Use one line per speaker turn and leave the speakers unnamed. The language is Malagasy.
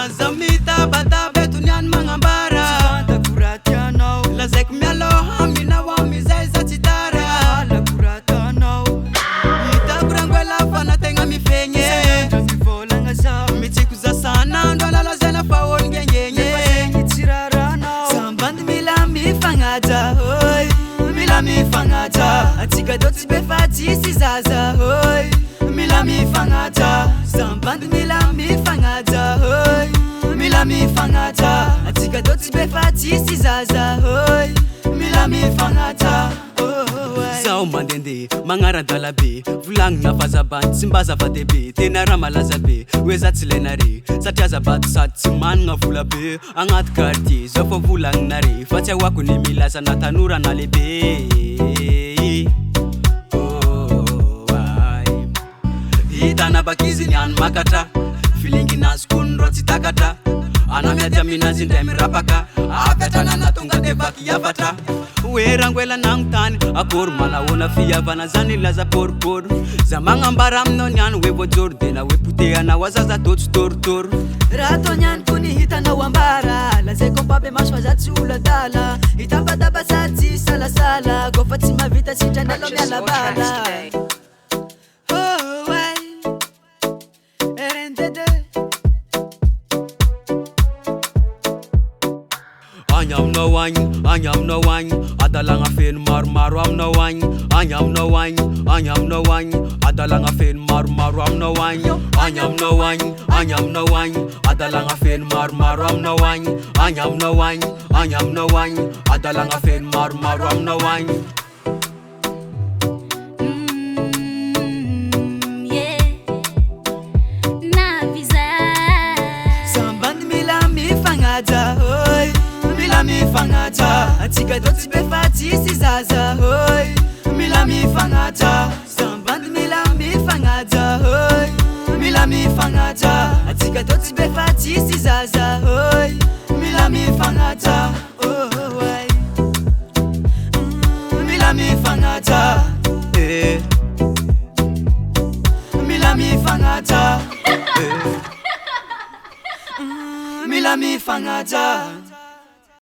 Zaza mitabataba eto niany magnambara.
Tsy fantako raha tianao.
Lazaiko mialoha aminao amizay za tsy tara.
Tegna halako raha ataonao.
Hitako rangoela fa na tegna mifegny e.
Isan'andro mivolagna zaho.
Mitsiko za san'andro alalazaina fa olo ngengegny
Nefa
e.
zegny tsy raharahanao. Sambandy mila mifagnaja oi, mila mifagnaja. Antsika tô tsy be fa tsisy zaza oi, mila mifagnaja. Sambandy mila mifagnaja oi, mila mifagnaja. Antsika tô tsy be fa tsisy zaza oi, mila mifagnaja. Oh,
Zaho mandehandeha magnara-dala be, volagnina fa zabany tsy mba zava-dehibe, tena raha malaza be hoe za tsy ilainare, satria zabady sady tsy managna vola be agnaty quartier, zao fa volagninare fa tsy ahoako ny milaza na tanora na lehibe. Oh, ay. Hitana bakizy niany makatra, filinginazy kony rô tsy takatra, ana miady aminazy indray mirapaka, apetrana na tonga de vaky hafatra. Hoe rangoela nagnontany akory manahoana fihavana zany laza pôripôry. Za magnambara aminao niany hoe voajoro de na hoe potehanao aza za tô tsy torotoro.
Raha atao niany ko ny hitanao ambara, lazaiko ampahibemaso fa za tsy olo adala, hitabataba sady tsy hisalasala, kô fa tsy mahavita sitrany aloha
Purchase
miala
your tracks
bala.
today.
Oh ouais, RNDD.
Agny aminao agny, agny aminao agny, adalagna feno maromaro aminao agny, agny aminao agny, agny aminao agny, adalagna feno maromaro aminao agny, agny aminao agny, agny aminao agny, adalagna feno maromaro aminao agny, agny aminao agny, agny aminao agny, adalagna feno maromaro aminao agny.
Yeah. Na visa.
Sambandy mila mifagnaja oi, mila mifagnaja. Antsika tô tsy be fa tsisy zaza oi, mila mifagnaja. Sambandy mila mifagnaja oi, mila mifagnaja. Antsika tô tsy be fa tsisy zaza oi, mila mifagnaja. Oh, ay. Mila mifagnaja.
Eh,
Mila mifagnaja.
eh.
Mila mifagnaja.